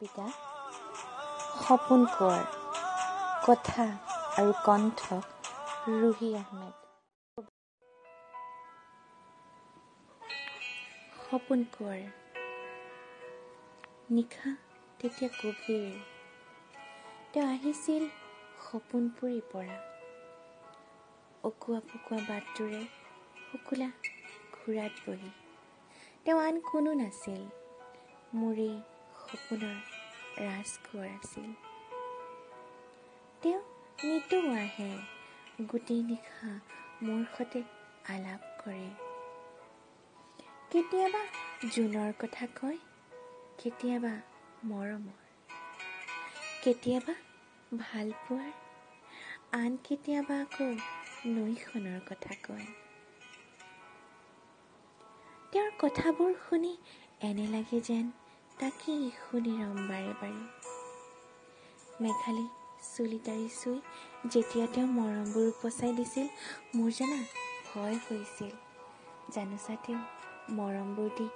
কবিতা সপোন কোঁৱৰ, কথা আৰু কণ্ঠ ৰুহি আহমেদ। সপোন কোঁৱৰ। নিশা তেতিয়া গভীৰ, তেওঁ আহিছিল সপোনপুৰীৰ পৰা। অকোৱা পকোৱা বাটটোৰে শুকুলা ঘোঁৰাত বহি তেওঁ আন কোনো নাছিল, মোৰেই সপোনৰ ৰাজকোঁৱৰ আছিল। তেওঁ নিতৌ আহে, গোটেই নিশা মোৰ সতে আলাপ কৰে। কেতিয়াবা জোনৰ কথা কয়, কেতিয়াবা মৰমৰ, কেতিয়াবা ভালপোৱাৰ, আন কেতিয়াবা আকৌ নৈখনৰ কথা কয়। তেওঁৰ কথাবোৰ শুনি এনে লাগে যেন তাকেই শুনি ৰম বাৰে বাৰে। মেঘালী চুলি তাৰি চুই যেতিয়া তেওঁ মৰমবোৰ উপচাই দিছিল, মোৰ জানা ভয় হৈছিল, জানোচা তেওঁ মৰমবোৰ দি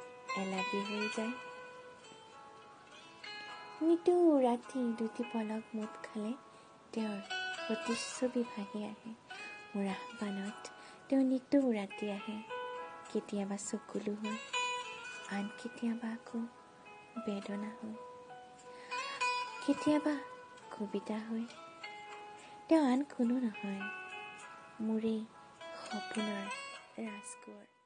এলাগী হৈ যায়। নিতৌ ৰাতি দুটি পলক মুদ খালে তেওঁৰ প্ৰতিচ্ছবি ভাহি আহে। মোৰ আহ্বানত তেওঁ নিতৌ ৰাতি আহে, কেতিয়াবা চকুলো হৈ, আন কেতিয়াবা আকৌ বেদনা হৈ, কেতিয়াবা কবিতা হৈ। তেওঁ আন কোনো নহয়, মোৰেই সপোনৰ ৰাজকোঁৱৰ।